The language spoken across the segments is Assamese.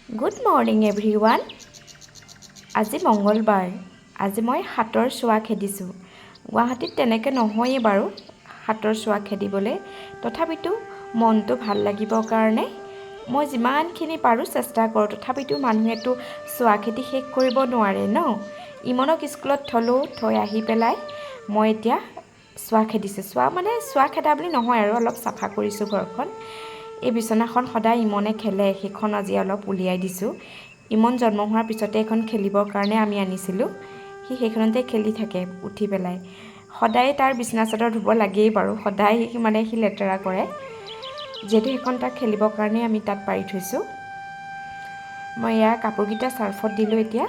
Good morning everyone. আজি মঙ্গলবাৰ। আজি মই হাতৰ চোৱা খেদিছোঁ। গুৱাহাটীত তেনেকৈ নহয়েই বাৰু হাতৰ চোৱা খেদিবলৈ, তথাপিতো মনটো ভাল লাগিবৰ কাৰণে মই যিমানখিনি পাৰোঁ চেষ্টা কৰোঁ। তথাপিতো মানুহেতো চোৱা খেদি শেষ কৰিব নোৱাৰে ন। ইমনক স্কুলত থ'লোঁ, থৈ আহি পেলাই মই এতিয়া চোৱা খেদিছোঁ। চোৱা মানে চোৱা খেদা বুলি নহয় আৰু, অলপ চাফা কৰিছোঁ ঘৰখন। এই বিচনাখন সদায় ইমনে খেলে, সেইখন আজি অলপ উলিয়াই দিছোঁ। ইমন জন্ম হোৱাৰ পিছতে এইখন খেলিবৰ কাৰণে আমি আনিছিলোঁ। সি সেইখনতে খেলি থাকে উঠি পেলাই। সদায় তাৰ বিচনা চাদৰ ধুব লাগেই বাৰু, সদায় মানে সি লেতেৰা কৰে। যিহেতু সেইখন তাক খেলিবৰ কাৰণে আমি তাত পাৰি থৈছোঁ। মই এয়া কাপোৰকেইটা চাৰ্ফত দিলোঁ। এতিয়া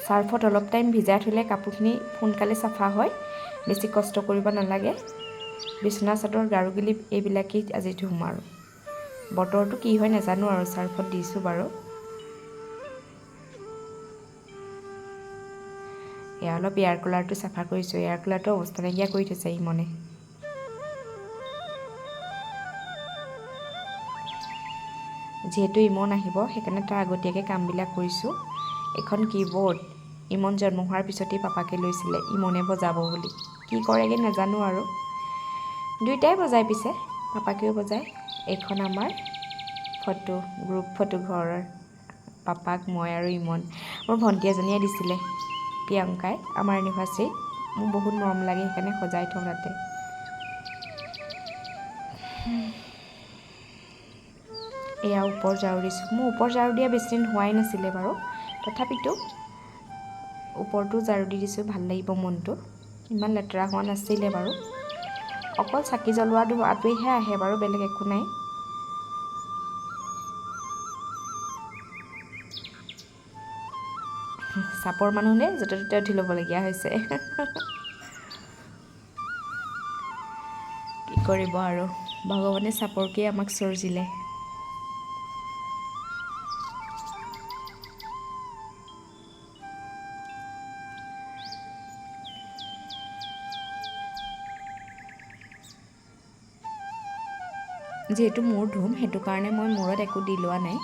চাৰ্ফত অলপ টাইম ভিজাই থ'লে কাপোৰখিনি সোনকালে চাফা হয়, বেছি কষ্ট কৰিব নালাগে। বিচনা চাদৰ, গাৰু গিলিপ এইবিলাকেই আজি ধুম আৰু। বতৰটো কি হয় নাজানো আৰু, চাৰ্ফত দিছোঁ বাৰু। এয়া অলপ এয়াৰ কুলাৰটো চাফা কৰিছোঁ। এয়াৰ কুলাৰটো অৱস্থা নাইকিয়া কৰি থৈছে ইমনে। যিহেতু ইমন আহিব, সেইকাৰণে তাৰ আগতীয়াকৈ কামবিলাক কৰিছোঁ। এইখন কীবৰ্ড ইমন জন্ম হোৱাৰ পিছতেই পাপাকে লৈছিলে, ইমনে বজাব বুলি। কি কৰেগৈ নাজানো আৰু, দুয়োটাই বজায়, পিছে পাপাকেও বজায়। এইখন আমাৰ ফটো, গ্ৰুপ ফটো ঘৰৰ, পাপাক, মই আৰু ইমন। মোৰ ভণ্টি এজনীয়ে দিছিলে, প্ৰিয়ংকাই, আমাৰ এনিভাৰ্চাৰীত। মোৰ বহুত মৰম লাগে, সেইকাৰণে সজাই থওঁ তাতে। এয়া ওপৰ ঝাৰু দিছোঁ। মোৰ ওপৰ ঝাৰু দিয়া বেছি দিন হোৱাই নাছিলে বাৰু, তথাপিতো ওপৰটো ঝাৰু দি দিছোঁ, ভাল লাগিব মনটো। ইমান লেতেৰা হোৱা নাছিলে বাৰু, অকল চাকি জ্বলোৱা ধোৱাটোৱেহে আহে বাৰু, বেলেগ একো নাই। চাপৰ মানুহ নে, য'তে ত'তে উঠি ল'বলগীয়া হৈছে। কি কৰিব আৰু, ভগৱানে চাপৰকেই আমাক চৰ্জিলে। যিহেতু মূৰ ধুম, সেইটো কাৰণে মই মূৰত একো দি লোৱা নাই,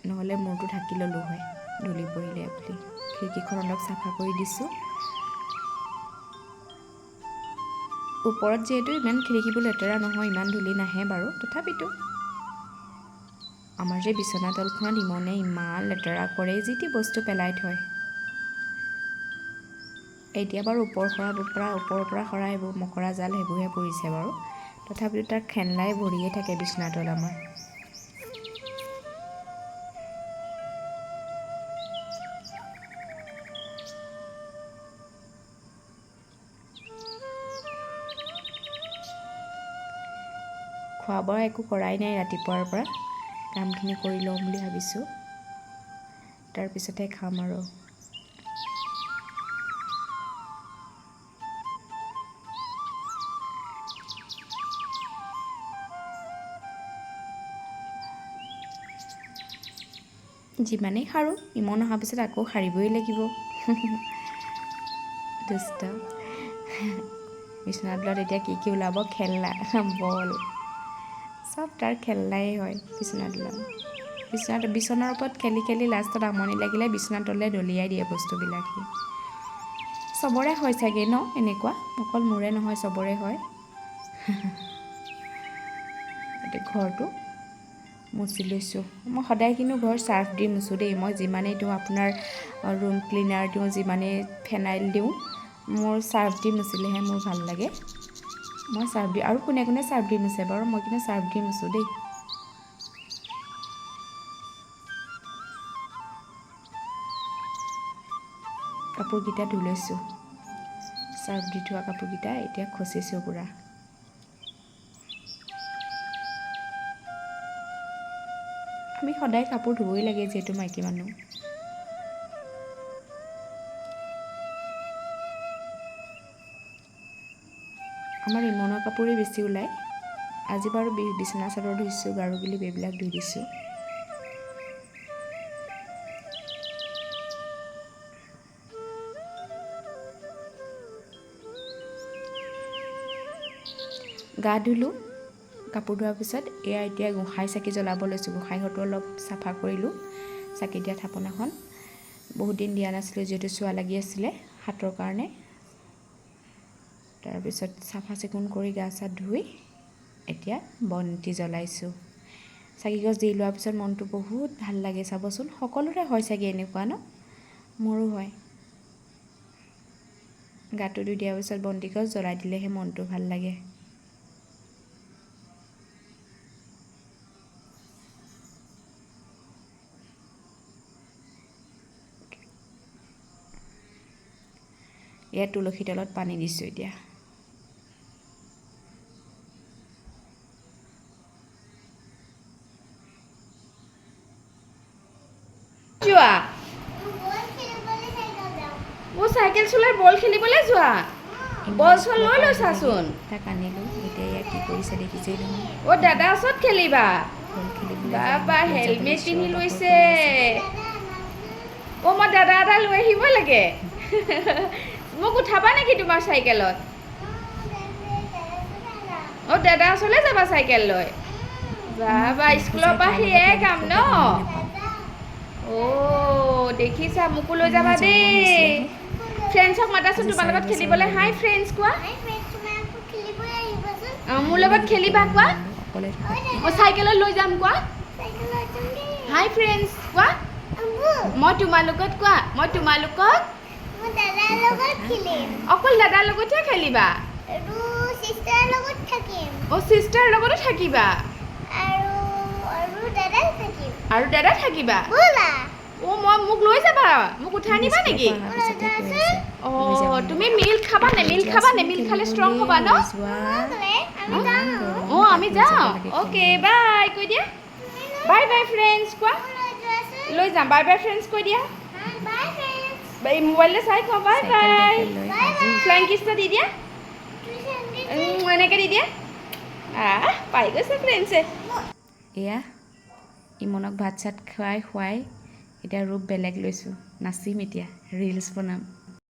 নহ'লে মূৰটো ঢাকি ল'লোঁ হয় ধূলি পৰিলে বুলি। খিৰিকীখন অলপ চাফা কৰি দিছোঁ। ওপৰত যিহেতু ইমান খিৰিকীবোৰ লেতেৰা নহয়, ইমান ধূলি নাহে বাৰু, তথাপিতো আমাৰ যে বিচনা তলখনত ইমনে ইমান লেতেৰা কৰে, যি টি বস্তু পেলাই থয়। এতিয়া বাৰু ওপৰৰ পৰা সৰা এইবোৰ মকৰা জাল সেইবোৰহে পৰিছে বাৰু, তথাপিতো তাৰ খেলনাই ভৰিয়ে থাকে বিচনাতল আমাৰ। খোৱা বোৱা একো কৰাই নাই ৰাতিপুৱাৰ পৰা, কামখিনি কৰি লওঁ বুলি ভাবিছোঁ, তাৰপিছতহে খাম আৰু। যিমানেই সাৰোঁ, ইমন অহাৰ পিছত আকৌ সাৰিবই লাগিব। দুষ্ট। বিচনাৰ তলত এতিয়া কি কি ওলাব, খেলনা, বল, চব তাৰ খেলনাই হয় বিচনাৰ তলত। বিচনাৰ ওপৰত খেলি খেলি লাষ্টত আমনি লাগিলে বিচনাৰ তললৈ দলিয়াই দিয়ে বস্তুবিলাক সি। চবৰে হয় চাগে ন এনেকুৱা, অকল মোৰে নহয়, চবৰে হয়। এতিয়া ঘৰটো মুচি লৈছোঁ। মই সদায় কিন্তু ঘৰ চাৰ্ফ দি মুচোঁ দেই। মই যিমানেই দিওঁ, আপোনাৰ ৰুম ক্লিনাৰ দিওঁ, যিমানেই ফেনাইল দিওঁ, মোৰ চাৰ্ফ দি মুচিলেহে মোৰ ভাল লাগে। মই চাৰ্ফ দিওঁ। আৰু কোনে কোনে চাৰ্ফ দি মুচে বাৰু, মই কিন্তু চাৰ্ফ দি মুচোঁ দেই। কাপোৰকেইটা ধুই লৈছোঁ, চাৰ্ফ দি থোৱা কাপোৰকেইটা এতিয়া খচিছোঁ পূৰা। আমি সদায় কাপোৰ ধুবই লাগে যিহেতু মাইকী মানুহ। আমাৰ ইমনৰ কাপোৰেই বেছি ওলায়। আজি বাৰু বিচনা চাদৰ ধুইছোঁ, গাৰু গিলিপ এইবিলাক ধুই দিছোঁ। গা ধুলোঁ, কাপোৰ ধোৱাৰ পিছত এয়া এতিয়া গোঁসাই চাকি জ্বলাব লৈছোঁ। গোঁসাই ঘৰটো অলপ চাফা কৰিলোঁ, চাকি দিয়া থাপনাখন বহুত দিন দিয়া নাছিলোঁ, যিহেতু চোৱা লাগি আছিলে হাতৰ কাৰণে। তাৰপিছত চাফা চিকুণ কৰি গা চা ধুই এতিয়া বন্তি জ্বলাইছোঁ। চাকি গছ দি লোৱাৰ পিছত মনটো বহুত ভাল লাগে চাবচোন। সকলোৰে হয় চাগে এনেকুৱা ন? মোৰো হয়। গাটো ধুই দিয়াৰ পিছত বন্তি গছ জ্বলাই দিলেহে মনটো ভাল লাগে। ইয়াত তুলসী তলত পানী দিছোঁ এতিয়া। যোৱা, মোৰ চাইকেল চলাই বল খেলিবলৈ যোৱা। বল চল লৈ লৈছাচোন। তাক আনিলোঁ। এতিয়া ইয়াত কি কৰিছে দেখিছেই নহয়। অ' দাদা ওচৰত খেলিবা? বল খেলিবলৈ। বাবা, হেলমেট পিন্ধি লৈছে। অ' মই দাদা এটা লৈ আহিব লাগে। মোক উঠাবা নেকি তোমাৰ চাইকেলত? অ' দাদা ওচৰলৈ যাবা চাইকেল লৈ? বাবা, স্কুলৰ পৰা সেয়াই কাম ন? অ' দেখিছা, মোকো লৈ যাবা দেই। ফ্ৰেণ্ডছক মাতাচোন তোমাৰ লগত খেলিবলৈ। হাই ফ্ৰেণ্ডছ কোৱা। অঁ, মোৰ লগত খেলিবা কোৱা। মই চাইকেলত লৈ যাম কোৱা। হাই ফ্ৰেণ্ডছ কোৱা। মই তোমালোকত কোৱা, মই তোমালোকক অকল দাদাৰ লগতহে খেলিবা? অ' চিষ্টাৰ লগতো থাকিবা আৰু দাদা থাকিবা? অ' মই মোক লৈ যাবা, মোক উঠাই নিবা নেকি? অ' তুমি মিল্ক খাবা নে? মিল্ক খাবা নে? মিল্ক খালে ষ্ট্ৰং হ'বা ন? অ' আমি যাওঁ। অ'কে বাই কৈ দিয়া। বাই বাই ফ্ৰেণ্ডছ কোৱা। লৈ যাম। বাই বাই ফ্ৰেণ্ডছ কৈ দিয়া। এই মোবাইলতে চাই কোৱা বাই বাই। ফ্লাইং কিছ এটা দি দিয়া, এনেকৈ দি দিয়া। আহ, পাই গৈছে ফ্ৰেণ্ডছে। এয়া ইমনক ভাত চাত খুৱাই খুৱাই এতিয়া ৰূপ বেলেগ লৈছোঁ। নাচিম এতিয়া, ৰিলচ বনাম।